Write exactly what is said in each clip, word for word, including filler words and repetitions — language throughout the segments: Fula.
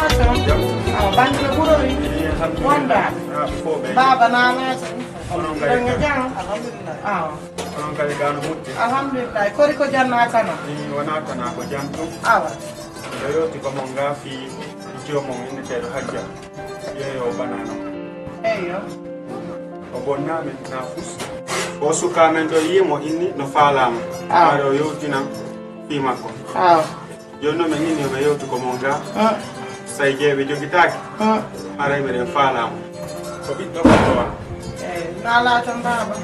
Awa, bannge ɓurori. Eh, alhamdulillah. Wonda. Ah, ko ɓe. Baaba naanaata. Onon kadi. Bannge jam. Alhamdulillah. Awa. Onon kadi gano mutti. Alhamdulillah. Kori ko janna kana. Eh, wona kana ko jam ɗum. Awa. Miɗo yewti ko mon nga fi jomon inneteeɗo Hajja. Yeeyo o banano. Eyo. O bonna men na fus. O suka men to yimo inni no faalama. Ah. Haɗa o yewtina fi makko. Ah. Joni noon min inni yo min yewtu ko mon ga. Ah. Say jeeɓe jogitaaki. Ah. Haray meɗen faalama. Ko ɓiɗɗo ko wa. Eh, na laatan baaba.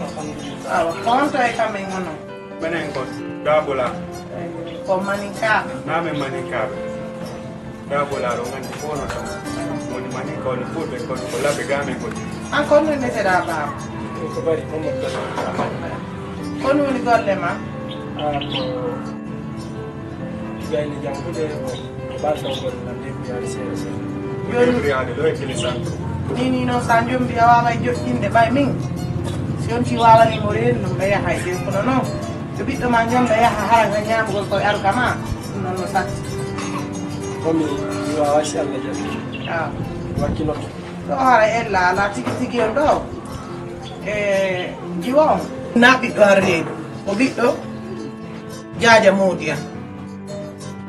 Awa, ko on to e kam en hono. Menen ko Daabula. Ko maninkaaɓe. Na men maninkaaɓe. Daabula ɗo nganndi fof no tan. Woni maninka woni fulɓe kono ko laɓe ga men kodi. An kon no neteɗaa baaba? Ko bari momo. Kon woni golle ma? Ah, ko gayni janngude ko. Balɗo ngol nan de ko yaade seeɗa seeɗa. Ko jewtiri yaade ɗo e kilisan. Ni ni noon so a jombi a waaway joƴƴinde ɓay min. Si on ci waawani mo reendu ɗum ɓe yaha e jey kono noon. Yo ɓiɗɗo ma jomba yaha hara ka ñaamugol koye arga ma. Ɗum noon no satti. Komi mi waaway si Allah jaɓi. Ah. Wakkilotto. Ɗo hara ella ala tigi tigi on ɗo. E jiwo on. Na ɓiɗɗo har reedu. Ko ɓiɗɗo. Jaaja Moodi an.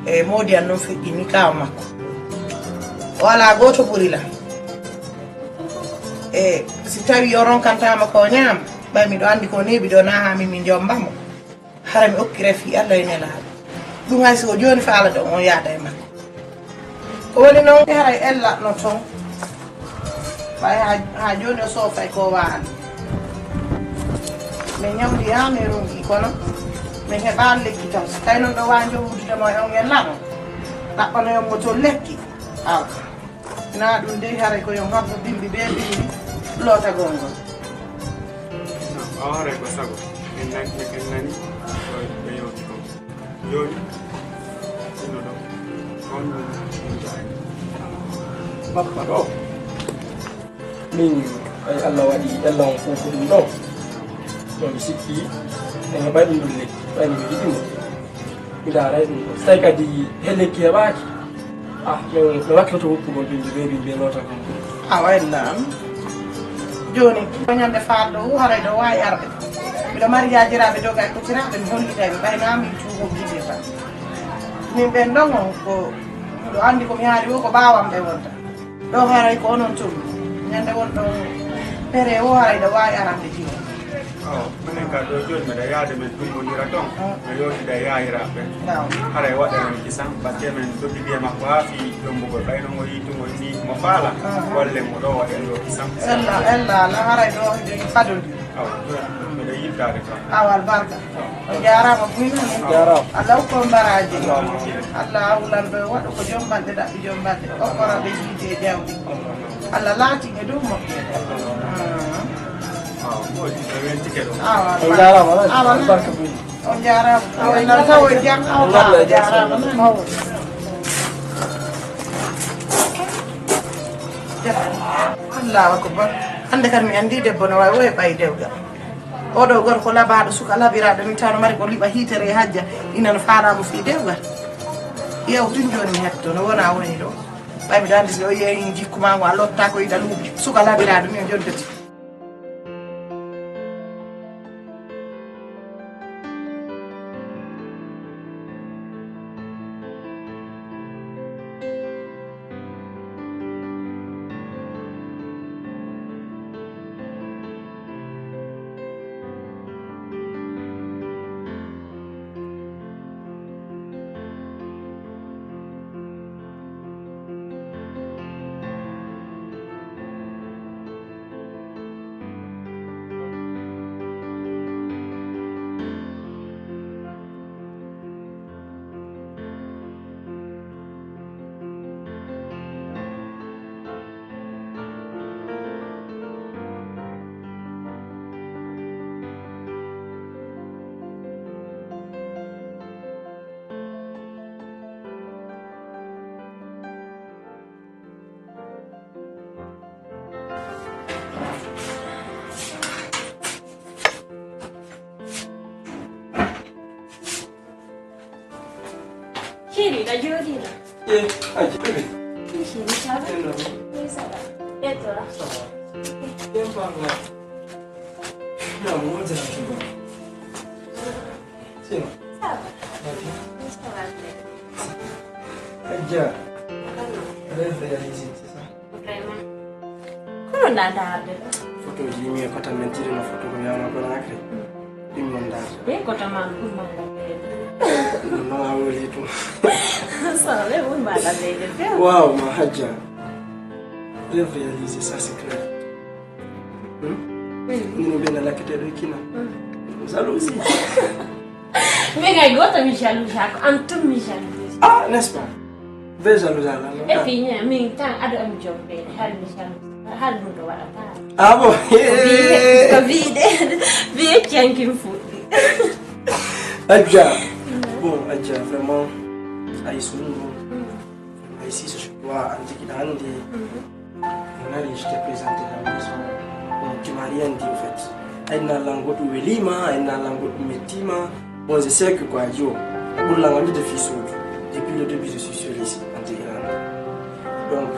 E Moodi an noon feƴƴini kaawa makko. O alaa gooto ɓuri lan. E si tawi o ronkantaama ko o ñaama, ɓay miɗo anndi ko neeɓi ɗo na haa min min jomba mo. Hara mi okkira fii Allah e Nelaaɗo. Ɗum hay si ko jooni faala ɗo on yaada e makko. Ko woni noon haray ella no toon. Ɓay haa, haa jooni o soofay ko waali. Min ñawndi haa min ronki kono min heɓaali lekki tan. So tawi noon ɗo waawi jowudude mo e on e lano. Ɗaɓɓanoyon mo toon lekki. Awa. Na ɗum dey haray ko yon habbo bimbi be bimbi lootagol ngol. O haray ko sago. En nani, en nani ko ɓe yewti kon. Jooni, sinno ɗo, on ɗum ɗum jaay. Bappa ɗo, min, ay Allah waɗi ella on fof ko ɗum ɗo. Ɗo mi sikki, en heɓay ɗum ɗum lekki, ɓay mi yiɗi mo. Mi ndaaray ɗum ɗo. So tawi kadi he lekki heɓaaki, ah, mi, mi wakkiloto woppugol ɓe, ɓe, ɓe, ɓe loota kon. Awa, en naan. Jooni, ko ñande faalɗo o, haray ɗo waawi arde. Miɗo mari yaajiraaɓe doga e kotiraaɓe, mi hollitay ɓe, ɓay naa min cuumo giide tan. Min ɓen ɗon on, ko miɗo anndi ko mi haali o, ko ɓaawam ɓe wonta. Ɗo haray ko onon tun. Ñande won ɗo pere o haray ɗo waawi arande jiwo. Awa, minen ka ɗo jooni meɗa yaade men tummbondira ton. Mm. No yewtida e yaayiraaɓe. Naam. Haray waɗanen kisan, batte men dogidi e makko haa fii jombugol. Ɓay no mo yiitungo ni mo faala, mm, wallen mo ɗo waɗen ɗo kisan. Ella, ella, ala haray ɗo hiɗen fadodi. Awa, jooni meɗa yittaade ton. Awa, albarka. On jaaraama buy noon. Jaaraama. Allah hokku on baraaji. Allahumma amiin. Allah hawlan ɓe waɗa ko jom balɗe ɗaɓɓi jom balɗe. Okkora ɓe yiide e jawdi. Allah laatin e dow moƴƴere. Ah. Awa, moƴƴi, ɓe weltike ɗo. Awa, on jaaraama, awa, albarka buy. On jaaraama. Awa, ina tawo e jam. Awa, on jaaraama. Allahu akbar. Hannde kadi mi anndi debbo no waawi o heɓa e dewgal. Oɗo gorko labaaɗo, suka labiraaɗo, min tawno mari ko liɓa hiitere e hajja, ina no faalaama fii dewgal. Yeewu tun jooni mi hetto, no wona woni ɗo. Ɓay miɗo anndi si o yeeyi jikku maa ngu, a lottaako yiɗa luuɓi. Suka labiraaɗo ni o jontati. Chéri, na jooɗiiɗo? Eh, a jooɗi. Ça va ? Oui, ça va. Et toi ? Ça va. Bien, pas mal. Non, on dirait que c'est bon. Sinon, ça va. Ça va bien. Oui, ça va bien. Adja, rêve réalisé, c'est ça ? Vraiment. Kono nda darde ɗo. Photo ji yimi e kota men tiri no photo ko yawno kono akre. Ɗum non darde. Be kota man ɗum man da be. Non, a woli ɗum. Ça va, ɓe ɓuri mbaɗa ɓeyde few. Waaw, ma Hadja. Rêve réalisé, ça c'est clair. Hmm? Mino ɓe na lakkete ɗo e kina. Jalousie. Mais gay goto mi jalouse ako, an tum mi jalouse. Ah, n'est-ce pas? Be jalouse ala no. Et puis, ña, min tan ado am jom ɓe, har mi jalouse. Har ɗum ɗo waɗata. Ah bon? Ko wiide, wiide cankin fuɗɗi. Adja. Bon, Adja, vraiment, ay sunu. Ay si so wa an jigi hande. Nari, je t'ai présenté la maison. Bon, tu m'as rien dit, au fait. Ay na lango ɗum welima, ay na lango ɗum mettima. Bon, je sais que quoi, yo, pour la langue de fils, depuis le début, je suis sur ici, en Télérane. Donc,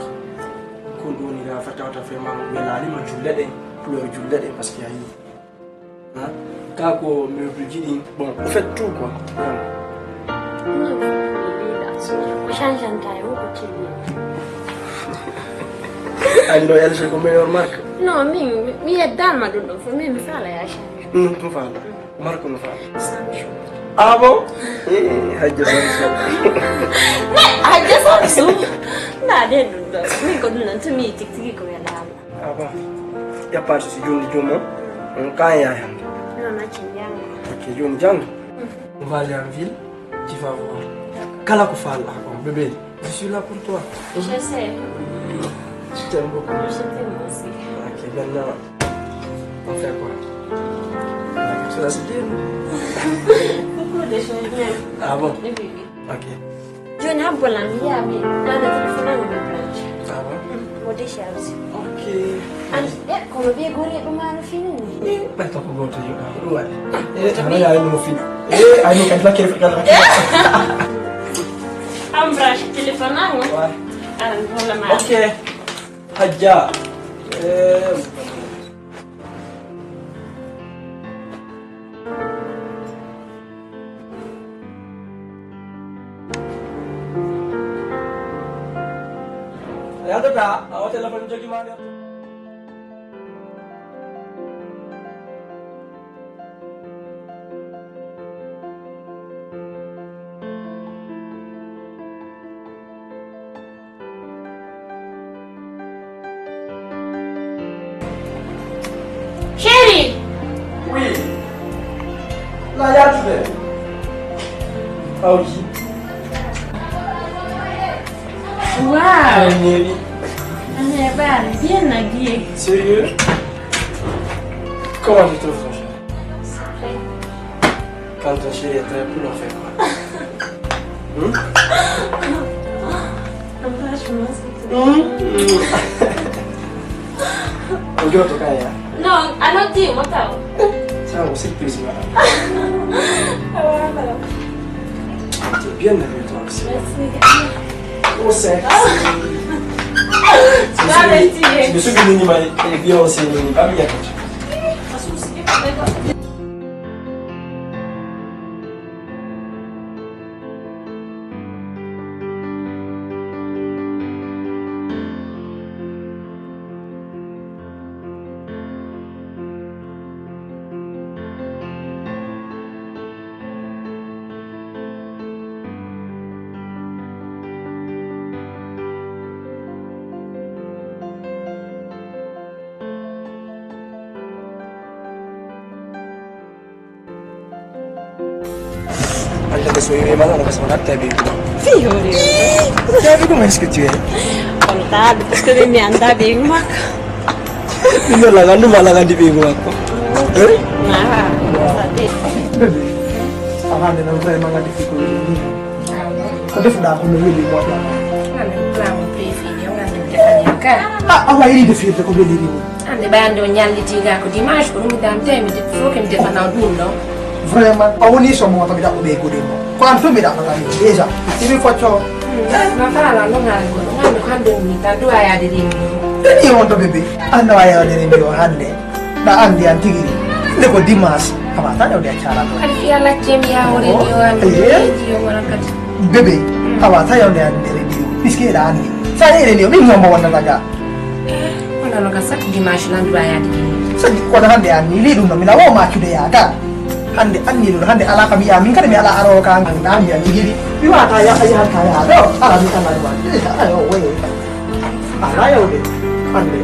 ko ɗum woni ga fata wata vraiment welani ma julle ɗen, couleur julle ɗen, parce que ayi. Hein? Ka ko meuble ji ɗin. Bon, vous faites tout quoi. Vraiment. Non, ko changeanta e o ko tini. Ay no yalla ko meilleur marque. Non, min mi yeddama ɗum ɗo fof, min mi faala ya change. Hmm, ɗum faala. Marque no faala. Sancho. Ah bon? Eh, Hadja Sancho. Hadja Sancho. Na de ɗum ɗo. Min ko ɗum non to mi tigi tigi ko welama. Ah bon? Y a pas de souci, joni joni on, on ka ya hande. Non, non, ci janngo. Ok, joni janngo. On va aller en ville, tu vas voir. D'accord. Kala ko faala, bon, bébé, je suis là pour toi. Je sais. Je t'aime beaucoup. Je t'aime aussi. Ok, maintenant, on fait quoi? On a quelque chose à se dire, non? Beaucoup de choses même. Ah bon? Oui, oui, oui. Ok. Joni ha bolan mi yiya mi nana téléphone am mi branche. Ah bon? Mm, mo décharge. Ok. An e kono ɓe gore ɗum ano fini ni. Eh, ɓay to ko goto yo ɗa ɗum waɗi. Eh, ana yayi no fini. Eh, ay no kadi lakkere fi kala. Am branche téléphone am. Ouais. Aran hola ma. Ok. Hadja. Eh. Yadata, awa téléphone jogi ma nder. Chéri. Oui. La yattude. Awji. Wow. Ay neewi. Ane bari bien habillé. Sérieux? Comment tu trouves ton chéri? Quand ton chéri est très cool, on fait quoi? Hmm? Franchement, c'est... Hmm? On dirait en tout cas, hein? Non, alors dis-moi, t'as... C'est une surprise, madame. Ah ouais, madame. T'es bien habillée, toi aussi. Merci. Oh, c'est... Ah. C'est... Bah, sûr, merci. Je me suis dit, il est bien aussi, il est pas bien. Anta ko so wiwi mala no ko so natta be ko. Fi hore. Jabi, comment est-ce que tu es? Kontaade, parce que mi anda be makko. Ɗum ɗo lagan ɗum a lagan di ɓeygu makko. Eh? Ah, ça dépend. Bébé, a hande nan vraiment nga defi ko weli ni. Ko defuɗa ko no weli moƴƴa. Hande plan préféré, on a même défini ka. Ah, a wayri defirde ko weliri ni. Hande ɓay hande o ñalliti ga ko dimanche, ko ɗum mi damte, mi def-, faut que mi defana ɗum ɗo. Vraiment, a woni so mo to mi daɓɓo ɓe goɗe mo. Ko an to mi daɓɓata mi déjà. Imi focco. Hmm, ma fala no ngal ko. Ko hannde mi tan ɗum a yaade remi o. Remi o on to bébé. An no a yawde remi o hannde. Ɗa anndi an tigi. Hannde ko dimanche. Awa tan yawde a caala ɗo. Kadi fiya laccem yawo remi o an. Remi o ngona kadi. Bébé. Awa tan yawde an remi o. Puisque eɗa anndi. Sa yeɗe ni o min ngombo wonnata ga. Kono no ka chaque dimanche lan ɗum a yaade remi o. Sadi kono hannde an ni li ɗum no mi lawo ma cude ya ga. Hannde an ni ɗum hannde ala kam yiya min kadi mi ala arowo ka an da mi an tigi. Mi wata ya ayi hannde ya ɗo. Ala mi ala ɗum an. Ayo woye. Ala yawde. Hannde.